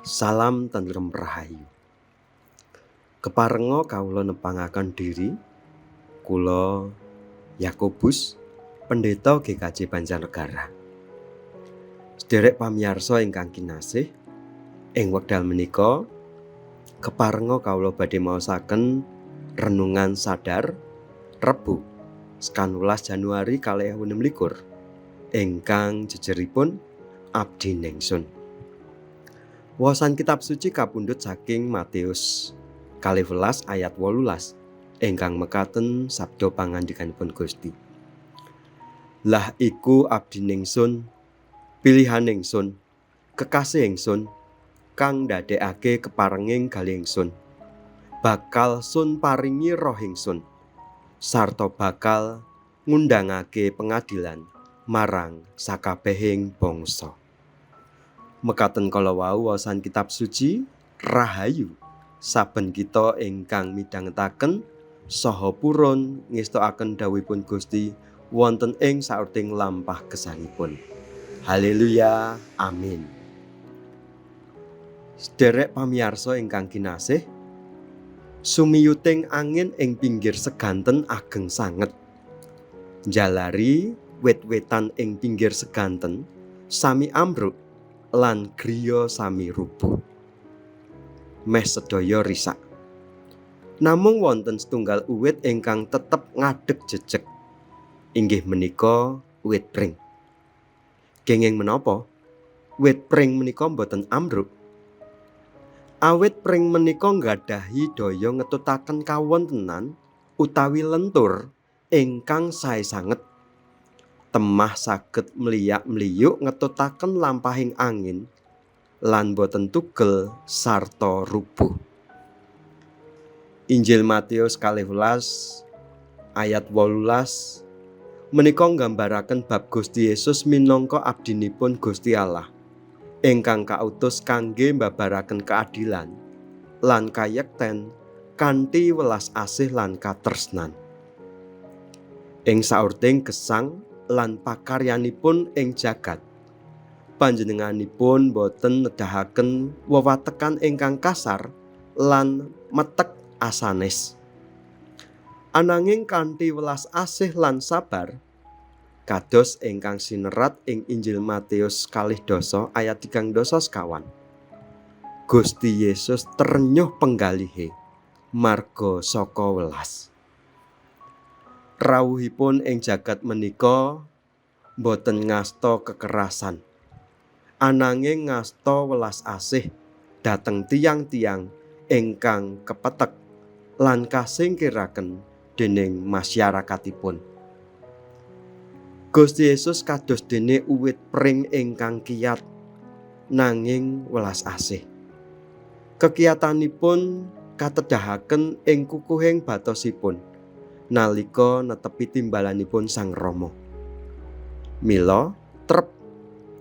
Salam tentrem rahayu. Keparenga kawula nepangaken diri kula Yakobus, Pendeta GKJ Banjarnegara. Sederek pamiyarsa ingkang kinasih, ing wekdal menika keparenga kawula badhe maosaken renungan sadar Rebo 19 Januari 2026 ingkang jejeripun Abdi Ningsun. Wawasan kitab suci kapundhut saking Matius 12 ayat 18 ingkang mekaten sabda pangandikanipun Gusti. Lah iku abdi ningsun, pilihan ningsun, kekasih ingsun, kang ndadekake keparenging galih ingsun. Bakal sun paringi roh ingsun, sarta bakal ngundangake pengadilan marang sakabehing bangsa. Mekaten kala wau waosan kitab suci rahayu saben kita ingkang midhangetaken saha purun ngestokaken dawuhipun Gusti wonten ing saurting lampah gesangipun. Haleluya. Amin. Sederek pamiyarsa ingkang kinasih, sumiyuting angin ing pinggir seganten ageng sanget. Njalari wit-witan ing pinggir seganten sami ambruk lan griya sami rubuh. Meh sedaya risak. Namung wonten setunggal uwit ingkang tetep ngadeg jejeg. Inggih menika wit pring. Kenging menapa? Wit pring menika boten ambruk. Awit pring menika nggadahi daya ngetutaken kawontenan utawi lentur ingkang sae sanget. Temah saged mliyak-mliyuk ngetutaken lampahing angin lan boten tugel sarta rubuh. Injil Matius 12 ayat 18 menika nggambaraken bab Gusti Yesus minangka abdinipun Gusti Allah ingkang kautus kangge mbabaraken keadilan lan kayekten kanthi welas asih lan katresnan. Ing saurting gesang lan pakaryanipun ing jagat, panjenenganipun boten nedahaken wewatekan ingkang kasar lan metek asanes. Ananging kanthi welas asih lan sabar, kados ingkang sinerat ing Injil Matius 12 ayat 34. Gusti Yesus trenyuh penggalihe marga saka welas. Rawuhipun ing jagat menika boten ngasta kekerasan, ananging ngasta welas asih dhateng tiyang-tiyang ingkang kepetek lan kasingkiraken dening masyarakatipun. Gusti Yesus kados dene uwit pring ingkang kiyat nanging welas asih. Kekiyatanipun katedahaken ing kukuhing batosipun nalika netepi timbalanipun Sang Rama. Mila trep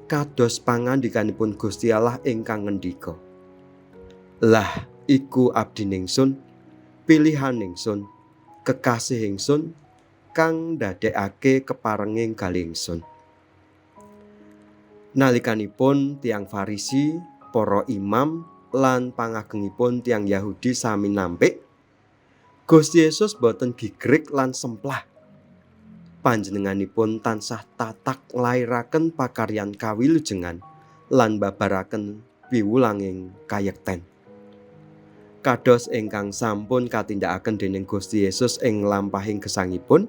kados pangandikanipun Gusti Allah ingkang ngendika, "Lah iku abdi ningsun, pilihan ningsun, kekasih ingsun, kang ndadekake keparenging galih ingsun." Nalikanipun tiyang Farisi, para imam lan pangagengipun tiyang Yahudi sami nampik, Gusti Yesus boten gigrik lan semplah. Panjenenganipun tansah tatak nglairaken pakaryan kawilujengan lan babaraken piwulanging kayekten. Kados ingkang sampun katindakaken dening Gusti Yesus ing lampahing gesangipun,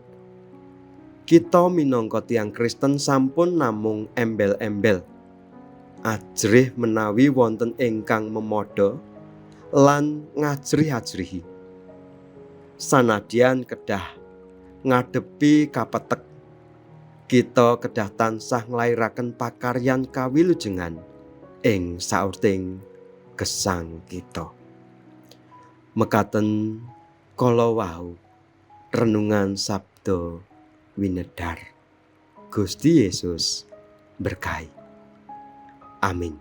kita minangka tiyang Kristen sampun namung embel-embel ajrih menawi wonten ingkang memodo lan ngajrih-ajrihi. Sanadyan kedah ngadepi kapetek, kita kedah tansah nglairaken pakaryan kawilujengan ing saurting gesang kita. Mekaten kala wau renungan sabda winedhar. Gusti Yesus berkahi. Amin.